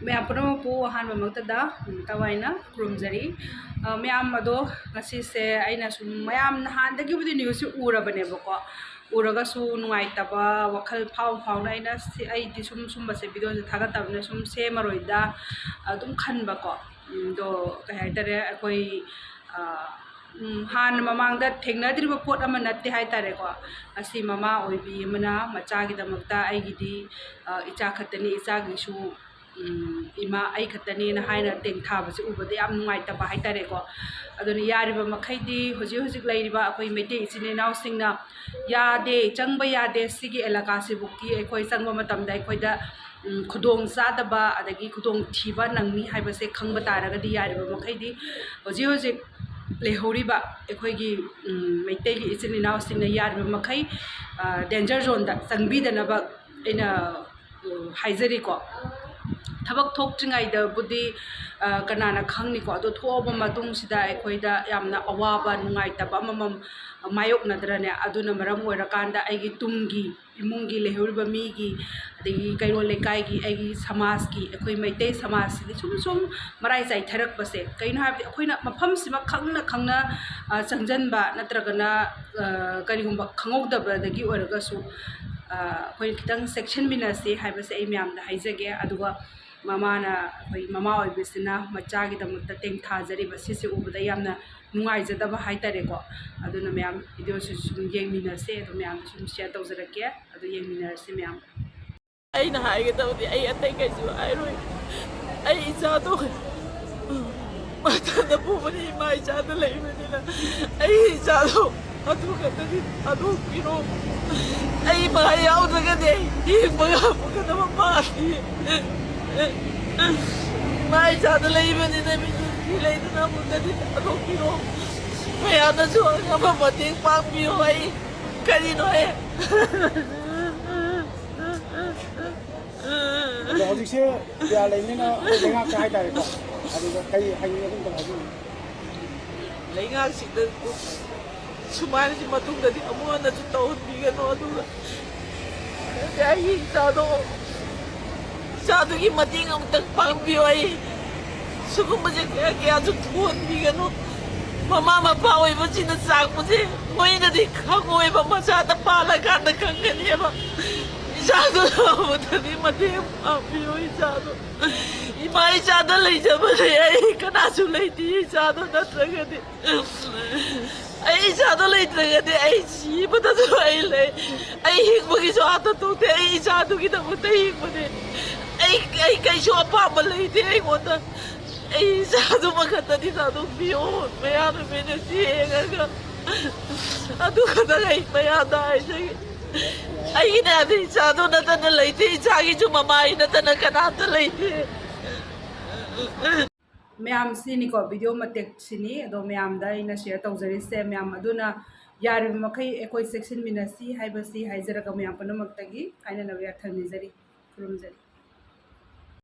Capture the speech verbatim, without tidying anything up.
ꯃꯌꯥꯝ ꯄꯨꯝꯅꯃꯛꯄꯨ ꯑꯍꯥꯟꯕꯃꯛꯇꯗ ꯅꯤꯡꯊꯋꯥꯏꯅ ꯈꯨꯔꯨꯝꯖꯔꯤ꯫ ꯑ, ꯃꯌꯥꯝ ꯑꯗꯣ, ꯉꯁꯤꯁꯦ ꯑꯩꯅ ꯁꯨꯝ, ꯃꯌꯥꯝ ꯅꯍꯥꯟꯗꯒꯤꯕꯨꯗꯤ ꯅ꯭ꯌꯨꯁꯁꯦ ꯎꯔꯕꯅꯦꯕꯀꯣ, ꯎꯔꯒꯁꯨ ꯅꯨꯡꯉꯥꯏꯇꯕ ꯋꯥꯈꯜ ꯐꯥꯎ ꯐꯥꯎꯅ ꯑꯩꯅ ꯁꯤ-, ꯑꯩꯗꯤ ꯁꯨꯝ ꯁꯨꯝꯕꯁꯦ ꯚꯤꯗꯤꯑꯣꯁꯦ ꯊꯥꯒꯠꯇꯕꯅꯤꯅ ꯁꯨꯝ ꯁꯦꯝꯃꯔꯣꯏꯗ ꯑꯗꯨꯝ ꯈꯟꯕꯀꯣ꯫ ꯎꯝ, ꯑꯗꯣ ꯀꯩ ꯍꯥꯏꯇꯥꯔꯦ, ꯑꯩꯈꯣꯏ, ꯑ, ꯎꯝ, ꯍꯥꯟꯅ ꯃꯃꯥꯡꯗ ꯊꯦꯡꯅꯗ꯭ꯔꯤꯕ ꯄꯣꯠ ꯑꯃ ꯅꯠꯇꯦ ꯍꯥꯏꯇꯥꯔꯦꯀꯣ꯫ ꯉꯁꯤ ꯃꯃꯥ ꯑꯣꯏꯕꯤ ꯑꯃꯅ ꯃꯆꯥꯒꯤꯗꯃꯛꯇ, ꯑꯩꯒꯤꯗꯤ, ꯑ, ꯏꯆꯥ ꯈꯛꯇꯅꯤ, ꯏꯆꯥꯒꯤꯁꯨ, ꯎꯝ, ꯏꯃꯥ ꯑꯩ ꯈꯛꯇꯅꯦꯅ ꯍꯥꯏꯅ ꯇꯦꯡꯊꯥꯕꯁꯦ ꯎꯕꯗ ꯌꯥꯝ ꯅꯨꯡꯉꯥꯏꯇꯕ ꯍꯥꯏꯇꯥꯔꯦꯀꯣ꯫ ꯑꯗꯨꯅ ꯌꯥꯔꯤꯕ ꯃꯈꯩꯗꯤ ꯍꯧꯖꯤꯛ ꯍꯧꯖꯤꯛ ꯂꯩꯔꯤꯕ ꯑꯩꯈꯣꯏ ꯃꯩꯇꯩ ꯏꯆꯤꯟ ꯏꯅꯥꯎꯁꯤꯡꯅ ꯌꯥꯗꯦ, ꯆꯪꯕ ꯌꯥꯗꯦ, ꯁꯤꯒꯤ ꯑꯦꯂꯥꯀꯥꯁꯤꯕꯨꯛꯇꯤ ꯑꯩꯈꯣꯏ ꯆꯪꯕ ꯃꯇꯝꯗ ꯑꯩꯈꯣꯏꯗ, ꯎꯝ, ꯈꯨꯗꯣꯡ ꯆꯥꯗꯕ ꯑꯗꯒꯤ ꯈꯨꯗꯣꯡ ꯊꯤꯕ ꯅꯪꯅꯤ ꯍꯥꯏꯕꯁꯦ ꯈꯪꯕ ꯇꯥꯔꯒꯗꯤ ꯌꯥꯔꯤꯕ ꯃꯈꯩꯗꯤ ꯍꯧꯖꯤꯛ ꯍꯧꯖꯤꯛ ꯂꯩꯍꯧꯔꯤꯕ ꯑꯩꯈꯣꯏꯒꯤ, ꯎꯝ, ꯃꯩꯇꯩꯒꯤ ꯏꯆꯤꯟ ꯏꯅꯥꯎꯁꯤꯡꯅ ꯌꯥꯔꯤꯕ ꯃꯈꯩ, ꯑ, danger zoneꯗ ꯆꯪꯕꯤꯗꯅꯕ ꯑꯩꯅ, ꯎꯝ, ꯍꯥꯏꯖꯔꯤꯀꯣ꯫ ꯊꯕꯛ ꯊꯣꯛꯇ꯭ꯔꯤꯉꯩꯗꯕꯨꯗꯤ, ꯑ, ꯀꯅꯥꯅ ꯈꯪꯅꯤꯀꯣ, ꯑꯗꯣ ꯊꯣꯛꯑꯕ ꯃꯇꯨꯡꯁꯤꯗ ꯑꯩꯈꯣꯏꯗ ꯌꯥꯝꯅ ꯑꯋꯥꯕ, ꯅꯨꯡꯉꯥꯏꯇꯕ ꯑꯃꯃꯝ ꯃꯥꯌꯣꯛꯅꯗ꯭ꯔꯅꯦ? ꯑꯗꯨꯅ ꯃꯔꯝ ꯑꯣꯏꯔꯀꯥꯟꯗ ꯑꯩꯒꯤ ꯇꯨꯡꯒꯤ ꯏꯃꯨꯡꯒꯤ ꯂꯩꯍꯧꯔꯤꯕ ꯃꯤꯒꯤ, ꯑꯗꯒꯤ ꯀꯩꯔꯣꯜ ꯂꯩꯀꯥꯏꯒꯤ, ꯑꯩꯒꯤ ꯁꯃꯥꯖꯀꯤ, ꯑꯩꯈꯣꯏ ꯃꯩꯇꯩ ꯁꯃꯥꯖꯁꯤꯗꯤ ꯁꯨꯝ ꯁꯨꯝ ꯃꯔꯥꯏ ꯆꯥꯏꯊꯔꯛꯄꯁꯦ ꯀꯩꯅꯣ ꯍꯥꯏꯕꯗꯤ ꯑꯩꯈꯣꯏꯅ ꯃꯐꯝꯁꯤꯃ ꯈꯪꯅ ꯈꯪꯅ, ꯑ, ꯆꯪꯁꯤꯟꯕ ꯅꯠꯇ꯭ꯔꯒꯅ, ꯑ, ꯀꯔꯤꯒꯨꯝꯕ ꯈꯪꯍꯧꯗꯕꯗꯒꯤ ꯑꯣꯏꯔꯒꯁꯨ, ꯑ, ꯑꯩꯈꯣꯏ ꯈꯤꯇꯪ ꯆꯦꯛꯁꯤꯟꯃꯤꯟꯅꯁꯤ ꯍꯥꯏꯕꯁꯦ ꯑꯩ ꯃꯌꯥꯝꯗ ꯍꯥꯏꯖꯒꯦ꯫ ꯑꯗꯨꯒ ꯃꯃꯥꯅ, ꯑꯩꯈꯣꯏ ꯃꯃꯥ ꯑꯣꯏꯕꯁꯤꯅ ꯃꯆꯥꯒꯤꯗꯃꯛꯇ ꯇꯦꯡꯊꯥꯖꯔꯤꯕ ꯁꯤꯁꯦ ꯎꯕꯗ ꯌꯥꯝꯅ ꯅꯨꯡꯉꯥꯏꯖꯗꯕ ꯍꯥꯏꯇꯥꯔꯦꯀꯣ꯫ ꯑꯗꯨꯅ ꯃꯌꯥꯝ ꯚꯤꯗꯤꯑꯣꯁꯤꯁꯨ ꯁꯨꯝ ꯌꯦꯡꯃꯤꯟꯅꯁꯦ, ꯑꯗꯣ ꯃꯌꯥꯝꯗ ꯁꯨꯝ share ꯇꯧꯖꯔꯛꯀꯦ꯫ ꯑꯗꯨ ꯌꯦꯡꯃꯤꯟꯅꯔꯁꯤ ꯃꯌꯥꯝ꯫ ꯑꯩꯅ ꯍꯥꯏꯒꯗꯕꯗꯤ ꯑꯩ ꯑꯇꯩ ꯀꯩꯁꯨ ꯍꯥꯏꯔꯣꯏ꯫ ꯑꯩ ꯏꯆꯥꯗꯣ ꯃꯊꯟꯇ ꯄꯨꯕꯅꯤ, ꯏꯃꯥ ꯏꯆꯥꯗ ꯂꯩꯕꯅꯤꯅ꯫ ꯑꯩ ꯏꯆꯥꯗꯣ ꯑꯗꯨ ꯈꯛꯇꯗꯤ ꯊꯥꯗꯣꯛꯄꯤꯔꯣ꯫ ꯑꯩ ꯃꯥ ꯌꯥꯎꯗ꯭ꯔꯒꯗꯤ ꯑꯩ ꯍꯤꯡꯕ ꯉꯝꯒꯗꯕ ꯃꯥꯜꯂꯤ꯫ ꯏꯃꯥ ꯏꯆꯥꯗ ꯂꯩꯕꯅꯤꯅ ꯃꯤꯅꯨꯡꯁꯤ ꯂꯩꯗꯅ ꯑꯃꯨꯛꯇꯗꯤ ꯊꯥꯗꯣꯛꯄꯤꯔꯣ꯫ ꯃꯌꯥꯝꯅꯁꯨ ꯑꯉꯝꯕ ꯃꯇꯦꯡ ꯄꯥꯡꯕꯤꯌꯣ꯫ ꯑꯩ ꯀꯔꯤꯅꯣ ꯑꯩ ꯑꯗꯣ ꯍꯧꯖꯤꯛꯁꯦ ꯀꯌꯥ ꯂꯩꯕꯅꯤꯅ ꯑꯩꯈꯣꯏ ꯂꯩꯉꯥꯛꯇ ꯍꯥꯏꯇꯥꯔꯦꯀꯣ, ꯑꯗꯨꯗ ꯀꯩ ꯍꯥꯏꯅꯤꯡꯉꯤ ꯑꯗꯨꯝꯇ ꯍꯥꯏꯕꯤꯌꯨ꯫ ꯂꯩꯉꯥꯛꯁꯤꯡꯗ ꯁꯨꯃꯥꯏꯅꯁꯨ ꯃꯇꯨꯡꯗꯗꯤ ꯑꯃꯨꯛ ꯍꯟꯅꯁꯨ ꯇꯧꯍꯟꯕꯤꯒꯅꯨ꯫ ꯑꯗꯨꯒ ꯑꯩꯒꯤ ꯏꯆꯥꯗꯣ ꯏꯆꯥꯗꯨꯒꯤ ꯃꯇꯦꯡ ꯑꯃꯨꯛꯇꯪ ꯄꯥꯡꯕꯤꯌꯨ꯫ ꯑꯩ ꯁꯤꯒꯨꯝꯕꯁꯦ ꯀꯌꯥ ꯀꯌꯥꯁꯨ ꯊꯣꯛꯍꯟꯕꯤꯒꯅꯨ꯫ ꯃꯃꯥ ꯃꯄꯥ ꯑꯣꯏꯕꯁꯤꯡꯅ ꯆꯥꯛꯄꯁꯦ ꯃꯣꯏꯅꯗꯤ ꯈꯪꯉꯣꯏꯕ, ꯃꯆꯥꯗ ꯄꯥꯜꯂꯀꯥꯟꯗ ꯈꯪꯒꯅꯦꯕ꯫ ꯏꯆꯥꯗꯣ ꯑꯃꯨꯛꯇꯗꯤ ꯃꯇꯦꯡ ꯄꯥꯡꯕꯤꯌꯨ꯫ ꯏꯆꯥꯗꯣ, ꯏꯃꯥ, ꯏꯆꯥꯗ ꯂꯩꯖꯕꯅꯦ꯫ ꯑꯩ ꯀꯅꯥꯁꯨ ꯂꯩꯇꯦ ꯏꯆꯥꯗꯣ ꯅꯠꯇ꯭ꯔꯒꯗꯤ꯫ ꯑꯩ ꯏꯆꯥꯗꯣ ꯂꯩꯇ꯭ꯔꯒꯗꯤ ꯑꯩ ꯁꯤꯕꯗꯁꯨ ꯑꯩ ꯂꯩ꯫ ꯑꯩ ꯍꯤꯡꯕꯒꯤꯁꯨ ꯑꯥ ꯇꯥꯟꯊꯣꯛꯇꯦ꯫ ꯑꯩ ꯏꯆꯥꯗꯨꯒꯤꯗꯃꯛꯇ ꯍꯤꯡꯕꯅꯦ꯫ ꯑꯩ, ꯑꯩ ꯀꯩꯁꯨ ꯑꯄꯥꯝꯕ ꯂꯩꯇꯦ ꯑꯩꯉꯣꯟꯗ꯫ ꯑꯩ ꯏꯆꯥꯗꯨꯃ ꯈꯛꯇꯗꯤ ꯊꯥꯗꯣꯛꯄꯤꯌꯣ꯫ ꯃꯌꯥ ꯅꯨꯃꯤꯠꯅ ꯊꯦꯡꯉꯒ ꯑꯗꯨ ꯈꯛꯇ ꯑꯩ ꯃꯌꯥꯗ ꯍꯥꯏꯖꯒꯦ꯫ ꯑꯩꯒꯤꯅꯦ ꯍꯥꯏꯕ ꯏꯆꯥꯗꯣ ꯅꯠꯇꯅ ꯂꯩꯇꯦ꯫ ꯏꯆꯥꯒꯤꯁꯨ ꯃꯃꯥ ꯑꯩ ꯅꯠꯇꯅ ꯀꯅꯥꯝꯇ ꯂꯩꯇꯦ꯫ ꯃꯌꯥꯝ ꯁꯤꯅꯤꯀꯣ video ꯃꯇꯦꯛꯁꯤꯅꯤ꯫ ꯑꯗꯣ ꯃꯌꯥꯝꯗ ꯑꯩꯅ share ꯇꯧꯖꯔꯤꯁꯦ꯫ ꯃꯌꯥꯝ ꯑꯗꯨꯅ ꯌꯥꯔꯤꯕ ꯃꯈꯩ ꯑꯩꯈꯣꯏ ꯆꯦꯛꯁꯤꯟꯃꯤꯟꯅꯁꯤ ꯍꯥꯏꯕꯁꯤ ꯍꯥꯏꯖꯔꯒ ꯃꯌꯥꯝ ꯄꯨꯝꯅꯃꯛꯇꯒꯤ ꯀꯥꯏꯅꯅꯕ ꯌꯥꯊꯪ ꯅꯤꯖꯔꯤ꯫ ꯈꯨꯔꯨꯝꯖꯔꯤ꯫